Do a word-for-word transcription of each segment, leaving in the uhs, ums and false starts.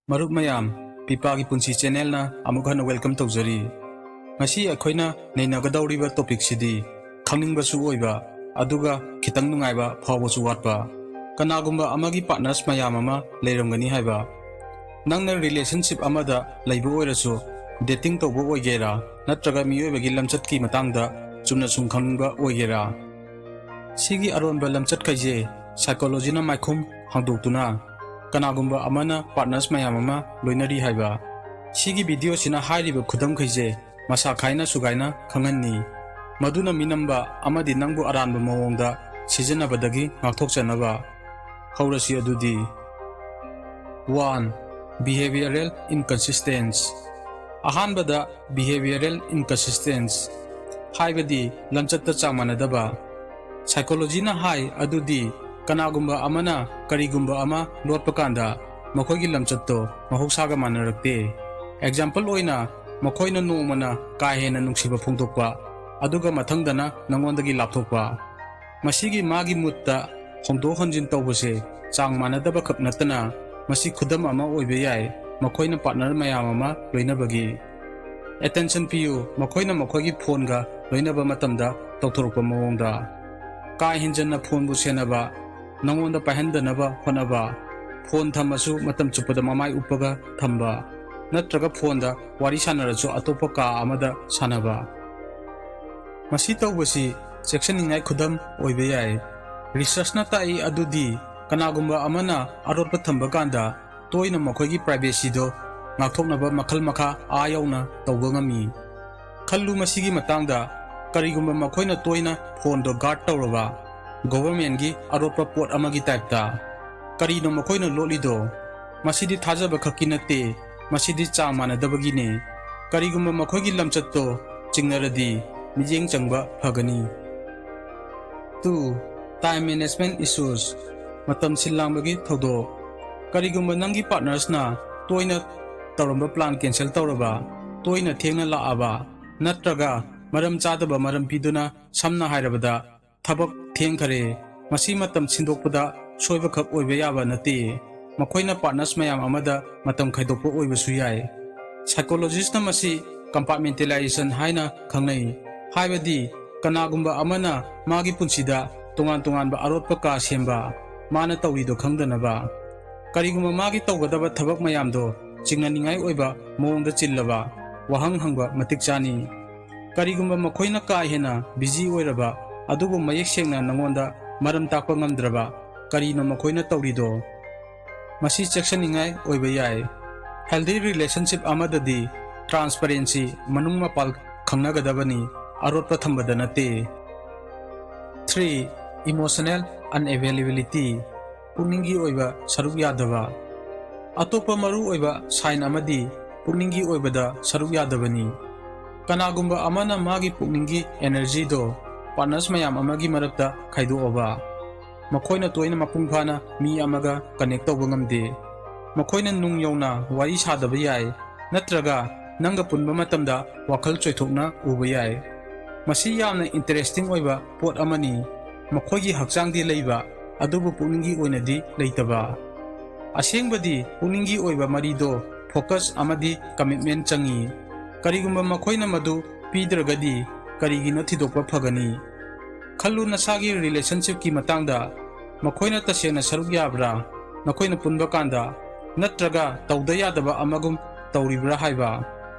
ꯃꯔꯨꯞ ꯃꯌꯥꯝ, ꯄꯤꯄꯥꯒꯤ ꯄꯨꯟꯁꯤ ꯆꯦꯅꯦꯜꯅ ꯑꯃꯨꯛ ꯍꯟꯅ ꯋꯦꯜꯀꯝ ꯇꯧꯖꯔꯤ꯫ ꯉꯁꯤ ꯑꯩꯈꯣꯏꯅ ꯅꯩꯅꯒꯗꯧꯔꯤꯕ ꯇꯣꯄꯤꯛꯁꯤꯗꯤ ꯈꯪꯅꯤꯡꯕꯁꯨ ꯑꯣꯏꯕ, ꯑꯗꯨꯒ ꯈꯤꯇꯪ ꯅꯨꯡꯉꯥꯏꯕ ꯐꯥꯎꯕꯁꯨ ꯋꯥꯠꯄ꯫ ꯀꯅꯥꯒꯨꯝꯕ ꯑꯃꯒꯤ ꯄꯥꯔꯠꯅꯔꯁ ꯃꯌꯥꯝ ꯑꯃ ꯂꯩꯔꯝꯒꯅꯤ ꯍꯥꯏꯕ꯫ ꯅꯪꯅ ꯔꯤꯂꯦꯁꯟꯁꯤꯞ ꯑꯃꯗ ꯂꯩꯕ ꯑꯣꯏꯔꯁꯨ, ꯗꯦꯇꯤꯡ ꯇꯧꯕ ꯑꯣꯏꯒꯦꯔꯥ, ꯅꯠꯇ꯭ꯔꯒ ꯃꯤꯑꯣꯏꯕꯒꯤ ꯂꯝꯆꯠꯀꯤ ꯃꯇꯥꯡꯗ ꯆꯨꯝꯅ ꯁꯨꯝ ꯈꯪꯅꯤꯡꯕ ꯑꯣꯏꯒꯦꯔꯥ, ꯁꯤꯒꯤ ꯑꯔꯣꯟꯕ ꯂꯝꯆꯠꯈꯩꯁꯦ ꯁꯥꯏꯀꯣꯂꯣꯖꯤꯅ ꯃꯥꯏꯈꯨꯝ ꯍꯥꯡꯗꯣꯛꯇꯨꯅ ꯀꯅꯥꯒꯨꯝꯕ ꯑꯃꯅ ꯄꯥꯔꯠꯅꯔꯁ ꯃꯌꯥꯝ ꯑꯃ ꯂꯣꯏꯅꯔꯤ ꯍꯥꯏꯕ꯫ ꯁꯤꯒꯤ ꯚꯤꯗꯤꯑꯣꯁꯤꯅ ꯍꯥꯏꯔꯤꯕ ꯈꯨꯗꯝꯈꯩꯁꯦ ꯃꯁꯥ ꯈꯥꯏꯅ ꯁꯨꯒꯥꯏꯅ ꯈꯪꯍꯟꯅꯤ꯫ ꯃꯗꯨꯅ ꯃꯤꯅꯝꯕ ꯑꯃꯗꯤ ꯅꯪꯕꯨ ꯑꯔꯥꯟꯕ ꯃꯑꯣꯡꯗ ꯁꯤꯖꯤꯟꯅꯕꯗꯒꯤ ꯉꯥꯛꯊꯣꯛꯆꯅꯕ꯫ ꯍꯧꯔꯁꯤ ꯑꯗꯨꯗꯤ꯫ One, behavioral inconsistence꯫ ꯑꯍꯥꯟꯕꯗ, behavioral inconsistence ꯍꯥꯏꯕꯗꯤ ꯂꯝꯆꯠꯇ ꯆꯥꯡ ꯃꯥꯟꯅꯗꯕ꯫ ꯁꯥꯏꯀꯣꯂꯣꯖꯤꯅ ꯍꯥꯏ ꯑꯗꯨꯗꯤ ꯀꯅꯥꯒꯨꯝꯕ ꯑꯃꯅ ꯀꯔꯤꯒꯨꯝꯕ ꯑꯃ ꯂꯣꯠꯄ ꯀꯥꯟꯗ ꯃꯈꯣꯏꯒꯤ ꯂꯝꯆꯠꯇꯣ ꯃꯍꯧꯁꯥꯒ ꯃꯥꯟꯅꯔꯛꯇꯦ꯫ ꯑꯦꯛꯖꯥꯝꯄꯜ ꯑꯣꯏꯅ, ꯃꯈꯣꯏꯅ ꯅꯣꯡꯃꯅ ꯀꯥ ꯍꯦꯟꯅ ꯅꯨꯡꯁꯤꯕ ꯐꯣꯡꯗꯣꯛꯄ, ꯑꯗꯨꯒ ꯃꯊꯪꯗꯅ ꯅꯉꯣꯟꯗꯒꯤ ꯂꯥꯞꯊꯣꯛꯄ꯫ ꯃꯁꯤꯒꯤ ꯃꯥꯒꯤ ꯃꯨꯠꯇ ꯍꯣꯡꯗꯣꯛ ꯍꯣꯟꯖꯤꯟ ꯇꯧꯕꯁꯦ ꯆꯥꯡ ꯃꯥꯟꯅꯗꯕ ꯈꯛ ꯅꯠꯇꯅ, ꯃꯁꯤ ꯈꯨꯗꯝ ꯑꯃ ꯑꯣꯏꯕ ꯌꯥꯏ, ꯃꯈꯣꯏꯅ ꯄꯥꯔꯠꯅꯔ ꯃꯌꯥꯝ ꯑꯃ ꯂꯣꯏꯅꯕꯒꯤ꯫ ꯑꯦꯇꯦꯟꯁꯟ ꯄꯤꯌꯨ, ꯃꯈꯣꯏꯅ ꯃꯈꯣꯏꯒꯤ ꯐꯣꯟꯒ ꯂꯣꯏꯅꯕ ꯃꯇꯝꯗ ꯇꯧꯊꯣꯔꯛꯄ ꯃꯑꯣꯡꯗ꯫ ꯀꯥ ꯍꯦꯟꯖꯟꯅ ꯐꯣꯟꯕꯨ ꯁꯦꯟꯅꯕ, ꯅꯉꯣꯟꯗ ꯄꯥꯏꯍꯟꯗꯅꯕ ꯍꯣꯠꯅꯕ, ꯐꯣꯟ ꯊꯝꯃꯁꯨ ꯃꯇꯝ ꯆꯨꯞꯄꯗ ꯃꯃꯥꯏ ꯎꯞꯄꯒ ꯊꯝꯕ, ꯅꯠꯇ꯭ꯔꯒ ꯐꯣꯟꯗ ꯋꯥꯔꯤ ꯁꯥꯟꯅꯔꯁꯨ ꯑꯇꯣꯞꯄ ꯀꯥ ꯑꯃꯗ ꯁꯥꯟꯅꯕ꯫ ꯃꯁꯤ ꯇꯧꯕꯁꯤ ꯆꯦꯛꯁꯤꯟꯅꯤꯡꯉꯥꯏ ꯈꯨꯗꯝ ꯑꯣꯏꯕ ꯌꯥꯏ꯫ ꯔꯤꯁꯔꯆꯅ ꯇꯥꯛꯏ ꯑꯗꯨꯗꯤ ꯀꯅꯥꯒꯨꯝꯕ ꯑꯃꯅ ꯑꯔꯣꯠꯄ ꯊꯝꯕ ꯀꯥꯟꯗ ꯇꯣꯏꯅ ꯃꯈꯣꯏꯒꯤ ꯄ꯭ꯔꯥꯏꯚꯦꯁꯤꯗꯣ ꯉꯥꯛꯊꯣꯛꯅꯕ ꯃꯈꯜ ꯃꯈꯥ ꯑꯥ ꯌꯧꯅ ꯇꯧꯕ ꯉꯝꯃꯤ꯫ ꯈꯜꯂꯨ ꯃꯁꯤꯒꯤ ꯃꯇꯥꯡꯗ, ꯀꯔꯤꯒꯨꯝꯕ ꯃꯈꯣꯏꯅ ꯇꯣꯏꯅ ꯐꯣꯟꯗꯣ ꯒꯥꯔꯗ ꯇꯧꯔꯕ ꯒꯣꯚꯔꯟꯃꯦꯟꯒꯤ ꯑꯔꯣꯠꯄ ꯄꯣꯠ ꯑꯃꯒꯤ ꯇꯥꯏꯞꯇ꯫ ꯀꯔꯤꯅꯣ ꯃꯈꯣꯏꯅ ꯂꯣꯠꯂꯤꯗꯣ? ꯃꯁꯤꯗꯤ ꯊꯥꯖꯕ ꯈꯛꯀꯤ ꯅꯠꯇꯦ, ꯃꯁꯤꯗꯤ ꯆꯥꯡ ꯃꯥꯟꯅꯗꯕꯒꯤꯅꯤ꯫ ꯀꯔꯤꯒꯨꯝꯕ ꯃꯈꯣꯏꯒꯤ ꯂꯝꯆꯠꯇꯣ ꯆꯤꯡꯅꯔꯗꯤ ꯃꯤꯠꯌꯦꯡ ꯆꯪꯕ ꯐꯒꯅꯤ꯫ Two, time management issues, ꯃꯇꯝ ꯁꯤꯜ ꯂꯥꯡꯕꯒꯤ ꯊꯧꯗꯣꯛ꯫ ꯀꯔꯤꯒꯨꯝꯕ ꯅꯪꯒꯤ ꯄꯥꯔꯠꯅꯔꯁꯅ ꯇꯣꯏꯅ ꯇꯧꯔꯝꯕ ꯄ꯭ꯂꯥꯟ ꯀꯦꯟꯁꯦꯜ ꯇꯧꯔꯕ, ꯇꯣꯏꯅ ꯊꯦꯡꯅ ꯂꯥꯛꯑꯕ, ꯅꯠꯇ꯭ꯔꯒ ꯃꯔꯝ ꯆꯥꯗꯕ ꯃꯔꯝ ꯄꯤꯗꯨꯅ, ꯁꯝꯅ ꯍꯥꯏꯔꯕꯗ, ꯊꯕꯛ ꯊꯦꯡꯈꯔꯦ, ꯃꯁꯤ ꯃꯇꯝ ꯁꯤꯟꯗꯣꯛꯄꯗ ꯁꯣꯏꯕꯈꯛ ꯑꯣꯏꯕ ꯌꯥꯕ ꯅꯠꯇꯦ꯫ ꯃꯈꯣꯏꯅ partners ꯃꯌꯥꯝ ꯑꯃꯗ ꯃꯇꯝ ꯈꯥꯏꯗꯣꯛꯄ ꯑꯣꯏꯕꯁꯨ ꯌꯥꯏ꯫ Psychologistꯅ ꯃꯁꯤ compartmentalization ꯍꯥꯏꯅ ꯈꯪꯅꯩ, ꯍꯥꯏꯕꯗꯤ ꯀꯅꯥꯒꯨꯝꯕ ꯑꯃꯅ ꯃꯥꯒꯤ ꯄꯨꯟꯁꯤꯗ ꯇꯣꯉꯥꯟ ꯇꯣꯉꯥꯟꯕ ꯑꯔꯣꯠꯄ ꯀꯥ ꯁꯦꯝꯕ, ꯃꯥꯅ ꯇꯧꯔꯤꯗꯣ ꯈꯪꯗꯅꯕ꯫ ꯀꯔꯤꯒꯨꯝꯕ ꯃꯥꯒꯤ ꯇꯧꯒꯗꯕ ꯊꯕꯛ ꯃꯌꯥꯝꯗꯣ ꯆꯤꯡꯅꯅꯤꯡꯉꯥꯏ ꯑꯣꯏꯕ ꯃꯑꯣꯡꯗ ꯆꯤꯜꯂꯕ, ꯋꯥꯍꯪ ꯍꯪꯕ ꯃꯇꯤꯛ ꯆꯥꯅꯤ꯫ ꯀꯔꯤꯒꯨꯝꯕ ꯃꯈꯣꯏꯅ ꯀꯥ ꯍꯦꯟꯅ busy ꯑꯣꯏꯔꯕ ꯑꯗꯨꯕꯨ ꯃꯌꯦꯛ ꯁꯦꯡꯅ ꯅꯉꯣꯟꯗ ꯃꯔꯝ ꯇꯥꯛꯄ ꯉꯝꯗ꯭ꯔꯕ, ꯀꯔꯤꯅꯣ ꯃꯈꯣꯏꯅ ꯇꯧꯔꯤꯗꯣ? ꯃꯁꯤ ꯆꯦꯛꯁꯤꯟꯅꯤꯡꯉꯥꯏ ꯑꯣꯏꯕ ꯌꯥꯏ꯫ Healthy relationship ꯑꯃꯗꯗꯤ transparency, ꯃꯅꯨꯡ ꯃꯄꯥꯜ ꯈꯪꯅꯒꯗꯕꯅꯤ, ꯑꯔꯣꯠꯄ ꯊꯝꯕꯗ ꯅꯠꯇꯦ꯫ Three, emotional unavailability, ꯄꯨꯛꯅꯤꯡꯒꯤ ꯑꯣꯏꯕ ꯁꯔꯨꯛ ꯌꯥꯗꯕ꯫ ꯑꯇꯣꯞꯄ ꯃꯔꯨ ꯑꯣꯏꯕ sign ꯑꯃꯗꯤ ꯄꯨꯛꯅꯤꯡꯒꯤ ꯑꯣꯏꯕꯗ ꯁꯔꯨꯛ ꯌꯥꯗꯕꯅꯤ꯫ ꯀꯅꯥꯒꯨꯝꯕ ꯑꯃꯅ ꯃꯥꯒꯤ ꯄꯨꯛꯅꯤꯡꯒꯤ energyꯗꯣ partners ꯃꯌꯥꯝ ꯑꯃꯒꯤ ꯃꯔꯛꯇ ꯈꯥꯏꯗꯣꯛꯑꯕ, ꯃꯈꯣꯏꯅ ꯇꯣꯏꯅ ꯃꯄꯨꯡ ꯐꯥꯅ ꯃꯤ ꯑꯃꯒ connect ꯇꯧꯕ ꯉꯝꯗꯦ꯫ ꯃꯈꯣꯏꯅ ꯅꯨꯡ ꯌꯧꯅ ꯋꯥꯔꯤ ꯁꯥꯗꯕ ꯌꯥꯏ, ꯅꯠꯇ꯭ꯔꯒ ꯅꯪꯒ ꯄꯨꯟꯕ ꯃꯇꯝꯗ ꯋꯥꯈꯜ ꯆꯣꯏꯊꯣꯛꯅ ꯎꯕ ꯌꯥꯏ꯫ ꯃꯁꯤ ꯌꯥꯝꯅ interesting ꯑꯣꯏꯕ ꯄꯣꯠ ꯑꯃꯅꯤ꯫ ꯃꯈꯣꯏꯒꯤ ꯍꯛꯆꯥꯡꯗꯤ ꯂꯩꯕ, ꯑꯗꯨꯕꯨ ꯄꯨꯛꯅꯤꯡꯒꯤ ꯑꯣꯏꯅꯗꯤ ꯂꯩꯇꯕ꯫ ꯑꯁꯦꯡꯕꯗꯤ ꯄꯨꯛꯅꯤꯡꯒꯤ ꯑꯣꯏꯕ ꯃꯔꯤꯗꯣ focus ꯑꯃꯗꯤ commitment ꯆꯪꯏ꯫ ꯀꯔꯤꯒꯨꯝꯕ ꯃꯈꯣꯏꯅ ꯃꯗꯨ ꯄꯤꯗ꯭ꯔꯒꯗꯤ ꯀꯔꯤꯒꯤꯅꯣ ꯊꯤꯗꯣꯛꯄ ꯐꯒꯅꯤ꯫ ꯈꯜꯂꯨ, ꯅꯁꯥꯒꯤ relationshipꯀꯤ ꯃꯇꯥꯡꯗ꯫ ꯃꯈꯣꯏꯅ ꯇꯁꯦꯡꯅ ꯁꯔꯨꯛ ꯌꯥꯕ꯭ꯔꯥ? ꯅꯈꯣꯏꯅ ꯄꯨꯟꯕ ꯀꯥꯟꯗ, ꯅꯠꯇ꯭ꯔꯒ ꯇꯧꯗ ꯌꯥꯗꯕ ꯑꯃꯒꯨꯝ ꯇꯧꯔꯤꯕ꯭ꯔꯥ ꯍꯥꯏꯕ꯫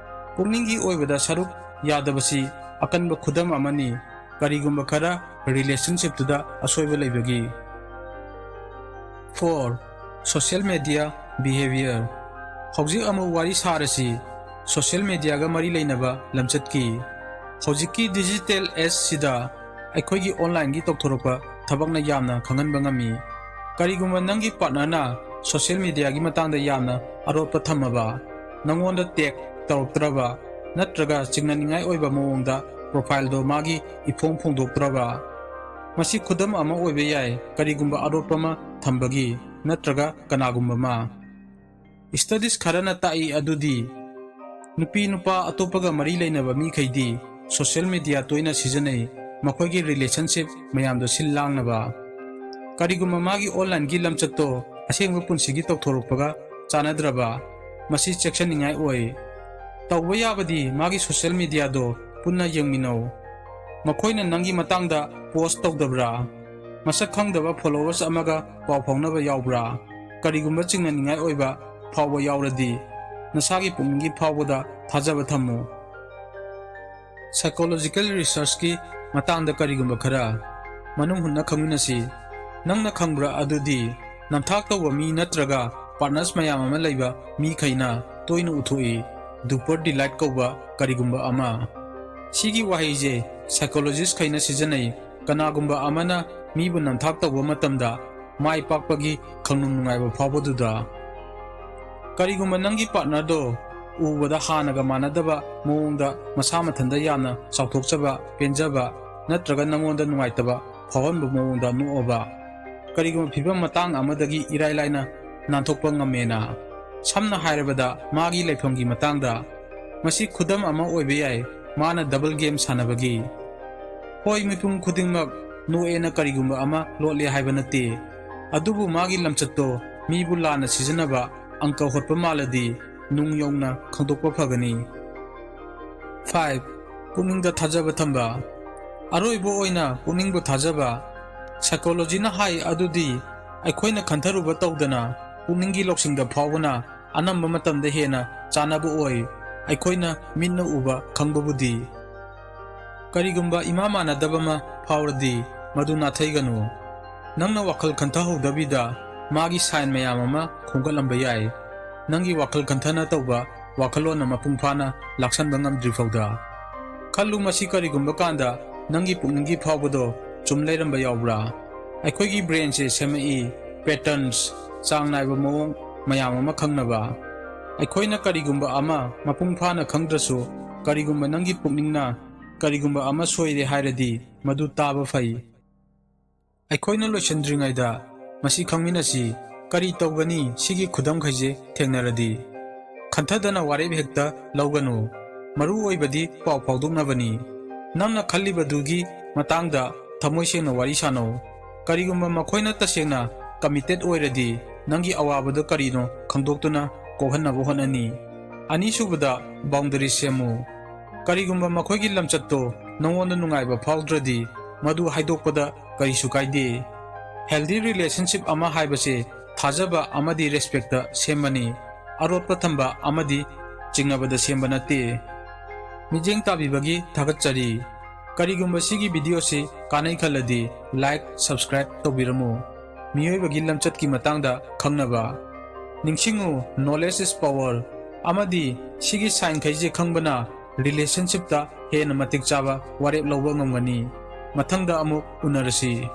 ꯄꯨꯛꯅꯤꯡꯒꯤ ꯑꯣꯏꯕꯗ ꯁꯔꯨꯛ ꯌꯥꯗꯕꯁꯤ ꯑꯀꯟꯕ ꯈꯨꯗꯝ ꯑꯃꯅꯤ, ꯀꯔꯤꯒꯨꯝꯕ ꯈꯔ relationshipꯇꯨꯗ ꯑꯁꯣꯏꯕ ꯂꯩꯕꯒꯤ꯫ Four, social media behavior꯫ ꯍꯧꯖꯤꯛ ꯑꯃꯨꯛ ꯋꯥꯔꯤ ꯁꯥꯔꯁꯤ social mediaꯒ ꯃꯔꯤ ꯂꯩꯅꯕ ꯂꯝꯆꯠꯀꯤ꯫ ꯍꯧꯖꯤꯛꯀꯤ digital ageꯁꯤꯗ ꯑꯩꯈꯣꯏꯒꯤ onlineꯒꯤ ꯇꯧꯊꯣꯔꯛꯄ ꯊꯕꯛꯅ ꯌꯥꯝꯅ ꯈꯪꯍꯟꯕ ꯉꯝꯃꯤ꯫ ꯀꯔꯤꯒꯨꯝꯕ ꯅꯪꯒꯤ partnerꯅ social mediaꯒꯤ ꯃꯇꯥꯡꯗ ꯌꯥꯝꯅ ꯑꯔꯣꯠꯄ ꯊꯝꯃꯕ, ꯅꯪꯉꯣꯟꯗ tag ꯇꯧꯔꯛꯇ꯭ꯔꯕ, ꯅꯠꯇ꯭ꯔꯒ ꯆꯤꯡꯅꯅꯤꯡꯉꯥꯏ ꯑꯣꯏꯕ ꯃꯑꯣꯡꯗ profileꯗꯣ ꯃꯥꯒꯤ ꯏꯐꯣꯡ ꯐꯣꯡꯗꯣꯛꯇ꯭ꯔꯕ, ꯃꯁꯤ ꯈꯨꯗꯝ ꯑꯃ ꯑꯣꯏꯕ ꯌꯥꯏ, ꯀꯔꯤꯒꯨꯝꯕ ꯑꯔꯣꯠꯄ ꯑꯃ ꯊꯝꯕꯒꯤ ꯅꯠꯇ꯭ꯔꯒ ꯀꯅꯥꯒꯨꯝꯕ ꯑꯃ꯫ Studies ꯈꯔꯅ ꯇꯥꯛꯏ ꯑꯗꯨꯗꯤ, ꯅꯨꯄꯤ ꯅꯨꯄꯥ ꯑꯇꯣꯞꯄꯒ ꯃꯔꯤ ꯂꯩꯅꯕ ꯃꯤꯈꯩꯗꯤ social media ꯇꯣꯏꯅ ꯁꯤꯖꯤꯟꯅꯩ, ꯃꯈꯣꯏꯒꯤ relationship ꯃꯌꯥꯝꯗꯣ ꯁꯤꯜ ꯂꯥꯡꯅꯕ꯫ ꯀꯔꯤꯒꯨꯝꯕ ꯃꯥꯒꯤ onlineꯒꯤ ꯂꯝꯆꯠꯇꯣ ꯑꯁꯦꯡꯕ ꯄꯨꯟꯁꯤꯒꯤ ꯇꯧꯊꯣꯔꯛꯄꯒ ꯆꯥꯟꯅꯗ꯭ꯔꯕ꯫ ꯃꯁꯤ ꯆꯦꯛꯁꯤꯟꯅꯤꯡꯉꯥꯏ ꯑꯣꯏ꯫ ꯇꯧꯕ ꯌꯥꯕꯗꯤ ꯃꯥꯒꯤ social mediaꯗꯣ ꯄꯨꯟꯅ ꯌꯦꯡꯃꯤꯟꯅꯧ꯫ ꯃꯈꯣꯏꯅ ꯅꯪꯒꯤ ꯃꯇꯥꯡꯗ post ꯇꯧꯗꯕ꯭ꯔꯥ? ꯃꯁꯛ ꯈꯪꯗꯕ followers ꯑꯃꯒ ꯄꯥꯎ ꯐꯥꯎꯅꯕ ꯌꯥꯎꯕ꯭ꯔꯥ? ꯀꯔꯤꯒꯨꯝꯕ ꯆꯤꯡꯅꯅꯤꯡꯉꯥꯏ ꯑꯣꯏꯕ ꯐꯥꯎꯕ ꯌꯥꯎꯔꯗꯤ, ꯅꯁꯥꯒꯤ ꯄꯨꯛꯅꯤꯡꯒꯤ ꯐꯥꯎꯕꯗ ꯊꯥꯖꯕ ꯊꯝꯃꯨ꯫ Psychological researchꯀꯤ ꯃꯇꯥꯡꯗ ꯀꯔꯤꯒꯨꯝꯕ ꯈꯔ ꯃꯅꯨꯡ ꯍꯨꯠꯅ ꯈꯪꯃꯤꯟꯅꯁꯤ꯫ ꯅꯪꯅ ꯈꯪꯕ꯭ꯔꯥ ꯑꯗꯨꯗꯤ, ꯅꯝꯊꯥꯛ ꯇꯧꯕ ꯃꯤ ꯅꯠꯇ꯭ꯔꯒ partners ꯃꯌꯥꯝ ꯑꯃ ꯂꯩꯕ ꯃꯤꯈꯩꯅ ꯇꯣꯏꯅ ꯎꯠꯊꯣꯛꯏ, duper delight ꯀꯧꯕ ꯀꯔꯤꯒꯨꯝꯕ ꯑꯃ꯫ ꯁꯤꯒꯤ ꯋꯥꯍꯩꯁꯦ psychologistꯈꯩꯅ ꯁꯤꯖꯤꯟꯅꯩ, ꯀꯅꯥꯒꯨꯝꯕ ꯑꯃꯅ ꯃꯤꯕꯨ ꯅꯝꯊꯥꯛ ꯇꯧꯕ ꯃꯇꯝꯗ ꯃꯥꯏ ꯄꯥꯛꯄꯒꯤ ꯈꯪꯅꯨꯡ ꯅꯨꯡꯉꯥꯏꯕ ꯐꯥꯎꯕꯗꯨꯗ꯫ ꯀꯔꯤꯒꯨꯝꯕ ꯅꯪꯒꯤ partnerꯗꯣ ꯎꯕꯗ ꯍꯥꯟꯅꯒ ꯃꯥꯟꯅꯗꯕ ꯃꯑꯣꯡꯗ ꯃꯁꯥ ꯃꯊꯟꯇ ꯌꯥꯝꯅ ꯆꯥꯎꯊꯣꯛꯆꯕ, ꯄꯦꯟꯖꯕ ꯅꯠꯇ꯭ꯔꯒ ꯅꯪꯉꯣꯟꯗ ꯅꯨꯡꯉꯥꯏꯇꯕ ꯐꯥꯎꯍꯟꯕ ꯃꯑꯣꯡꯗ ꯅꯣꯛꯑꯕ꯫ ꯀꯔꯤꯒꯨꯝꯕ ꯐꯤꯕꯝ ꯃꯇꯥꯡ ꯑꯃꯗꯒꯤ ꯏꯔꯥꯏ ꯂꯥꯏꯅ ꯅꯥꯟꯊꯣꯛꯄ ꯉꯝꯃꯦꯅ꯫ ꯁꯝꯅ ꯍꯥꯏꯔꯕꯗ, ꯃꯥꯒꯤ ꯂꯩꯐꯝꯒꯤ ꯃꯇꯥꯡꯗ꯫ ꯃꯁꯤ ꯈꯨꯗꯝ ꯑꯃ ꯑꯣꯏꯕ ꯌꯥꯏ, ꯃꯥꯅ double game ꯁꯥꯟꯅꯕꯒꯤ꯫ ꯍꯣꯏ, ꯃꯤꯄꯨꯝ ꯈꯨꯗꯤꯡꯃꯛ ꯅꯣꯛꯑꯦꯅ ꯀꯔꯤꯒꯨꯝꯕ ꯑꯃ ꯂꯣꯠꯂꯦ ꯍꯥꯏꯕ ꯅꯠꯇꯦ꯫ ꯑꯗꯨꯕꯨ ꯃꯥꯒꯤ ꯂꯝꯆꯠꯇꯣ ꯃꯤꯕꯨ ꯂꯥꯟꯅ ꯁꯤꯖꯤꯟꯅꯕ ꯑꯪꯀ ꯍꯣꯠꯄ ꯃꯥꯜꯂꯗꯤ ꯅꯨꯡ ꯌꯧꯅ ꯈꯪꯗꯣꯛꯄ ꯐꯒꯅꯤ꯫ Five, ꯄꯨꯛꯅꯤꯡꯗ ꯊꯥꯖꯕ ꯊꯝꯕ꯫ ꯑꯔꯣꯏꯕ ꯑꯣꯏꯅ ꯄꯨꯛꯅꯤꯡꯕꯨ ꯊꯥꯖꯕ꯫ Psychologyꯅ ꯍꯥꯏ ꯑꯗꯨꯗꯤ ꯑꯩꯈꯣꯏꯅ ꯈꯟꯊꯔꯨꯕ ꯇꯧꯗꯅ ꯄꯨꯛꯅꯤꯡꯒꯤ ꯂꯧꯁꯤꯡꯗ ꯐꯥꯎꯕꯅ ꯑꯅꯝꯕ ꯃꯇꯝꯗ ꯍꯦꯟꯅ ꯆꯥꯅꯕ ꯑꯣꯏ, ꯑꯩꯈꯣꯏꯅ ꯃꯤꯠꯅ ꯎꯕ ꯈꯪꯕꯕꯨꯗꯤ꯫ ꯀꯔꯤꯒꯨꯝꯕ ꯏꯃꯥ ꯃꯥꯟꯅꯗꯕ ꯑꯃ ꯐꯥꯎꯔꯗꯤ ꯃꯗꯨ ꯅꯥꯊꯩꯒꯅꯨ꯫ ꯅꯪꯅ ꯋꯥꯈꯜ ꯈꯟꯊꯍꯧꯗꯕꯤꯗ ꯃꯥꯒꯤ sign ꯃꯌꯥꯝ ꯑꯃ ꯈꯣꯝꯒꯠꯂꯝꯕ ꯌꯥꯏ꯫ ꯅꯪꯒꯤ ꯋꯥꯈꯜ ꯈꯟꯊꯅ ꯇꯧꯕ ꯋꯥꯈꯜꯂꯣꯟꯅ ꯃꯄꯨꯡ ꯐꯥꯅ ꯂꯥꯛꯁꯟꯕ ꯉꯝꯗ꯭ꯔꯤ ꯐꯥꯎꯗ꯫ ꯈꯜꯂꯨ, ꯃꯁꯤ ꯀꯔꯤꯒꯨꯝꯕ ꯀꯥꯟꯗ ꯅꯪꯒꯤ ꯄꯨꯛꯅꯤꯡꯒꯤ ꯐꯥꯎꯕꯗꯣ ꯆꯨꯝ ꯂꯩꯔꯝꯕ ꯌꯥꯎꯕ꯭ꯔꯥ? ꯑꯩꯈꯣꯏꯒꯤ brainꯁꯦ ꯁꯦꯝꯃꯛꯏ, patterns, ꯆꯥꯡ ꯅꯥꯏꯕ ꯃꯑꯣꯡ ꯃꯌꯥꯝ ꯑꯃ ꯈꯪꯅꯕ꯫ ꯑꯩꯈꯣꯏꯅ ꯀꯔꯤꯒꯨꯝꯕ ꯑꯃ ꯃꯄꯨꯡ ꯐꯥꯅ ꯈꯪꯗ꯭ꯔꯁꯨ, ꯀꯔꯤꯒꯨꯝꯕ ꯅꯪꯒꯤ ꯄꯨꯛꯅꯤꯡꯅ ꯀꯔꯤꯒꯨꯝꯕ ꯑꯃ ꯁꯣꯏꯔꯦ ꯍꯥꯏꯔꯗꯤ, ꯃꯗꯨ ꯇꯥꯕ ꯐꯩ꯫ ꯑꯩꯈꯣꯏꯅ ꯂꯣꯏꯁꯤꯟꯗ꯭ꯔꯤꯉꯩꯗ ꯃꯁꯤ ꯈꯪꯃꯤꯟꯅꯁꯤ, ꯀꯔꯤ ꯇꯧꯒꯅꯤ ꯁꯤꯒꯤ ꯈꯨꯗꯝꯈꯩꯁꯦ ꯊꯦꯡꯅꯔꯗꯤ? ꯈꯟꯊꯗꯅ ꯋꯥꯔꯦꯞ ꯍꯦꯛꯇ ꯂꯧꯒꯅꯨ꯫ ꯃꯔꯨ ꯑꯣꯏꯕꯗꯤ ꯄꯥꯎ ꯐꯥꯎꯗꯣꯛꯅꯕꯅꯤ꯫ ꯅꯪꯅ ꯈꯜꯂꯤꯕꯗꯨꯒꯤ ꯃꯇꯥꯡꯗ ꯊꯃꯣꯏ ꯁꯦꯡꯅ ꯋꯥꯔꯤ ꯁꯥꯅꯧ꯫ ꯀꯔꯤꯒꯨꯝꯕ ꯃꯈꯣꯏꯅ ꯇꯁꯦꯡꯅ committed ꯑꯣꯏꯔꯗꯤ, ꯅꯪꯒꯤ ꯑꯋꯥꯕꯗꯣ ꯀꯔꯤꯅꯣ ꯈꯪꯗꯣꯛꯇꯨꯅ ꯀꯣꯛꯍꯟꯅꯕ ꯍꯣꯠꯅꯅꯤ꯫ ꯑꯅꯤꯁꯨꯕꯗ, boundary ꯁꯦꯝꯃꯨ꯫ ꯀꯔꯤꯒꯨꯝꯕ ꯃꯈꯣꯏꯒꯤ ꯂꯝꯆꯠꯇꯣ ꯅꯉꯣꯟꯗ ꯅꯨꯡꯉꯥꯏꯕ ꯐꯥꯎꯗ꯭ꯔꯗꯤ, ꯃꯗꯨ ꯍꯥꯏꯗꯣꯛꯄꯗ ꯀꯔꯤꯁꯨ ꯀꯥꯏꯗꯦ꯫ Healthy relationship ꯑꯃ ꯍꯥꯏꯕꯁꯦ ꯊꯥꯖꯕ ꯑꯃꯗꯤ respect ꯁꯦꯝꯕꯅꯤ, ꯑꯔꯣꯠꯄ ꯊꯝꯕ ꯑꯃꯗꯤ ꯆꯤꯡꯅꯕꯗ ꯁꯦꯝꯕ ꯅꯠꯇꯦ꯫ ꯃꯤꯠꯌꯦꯡ ꯇꯥꯕꯤꯕꯒꯤ ꯊꯥꯒꯠꯆꯔꯤ꯫ ꯀꯔꯤꯒꯨꯝꯕ ꯁꯤꯒꯤ video ꯁꯤ ꯀꯥꯟꯅꯩ ꯈꯜꯂꯗꯤ like, subscribe ꯇꯧꯕꯤꯔꯝꯃꯨ꯫ ꯃꯤꯑꯣꯏꯕꯒꯤ ꯂꯝꯆꯠꯀꯤ ꯃꯇꯥꯡꯗ ꯈꯪꯅꯕ꯫ ꯅꯤꯡꯁꯤꯡꯉꯨ, knowledge is power, ꯑꯃꯗꯤ ꯁꯤꯒꯤ sign ꯈꯩꯁꯦ ꯈꯪꯕꯅ relationship ꯇ ꯍꯦꯟꯅ ꯃꯇꯤꯛ ꯆꯥꯕ ꯋꯥꯔꯦꯞ ꯂꯧꯕ ꯉꯝꯒꯅꯤ꯫ ꯃꯊꯪꯗ ꯑꯃꯨꯛ ꯎꯅꯔꯁꯤ꯫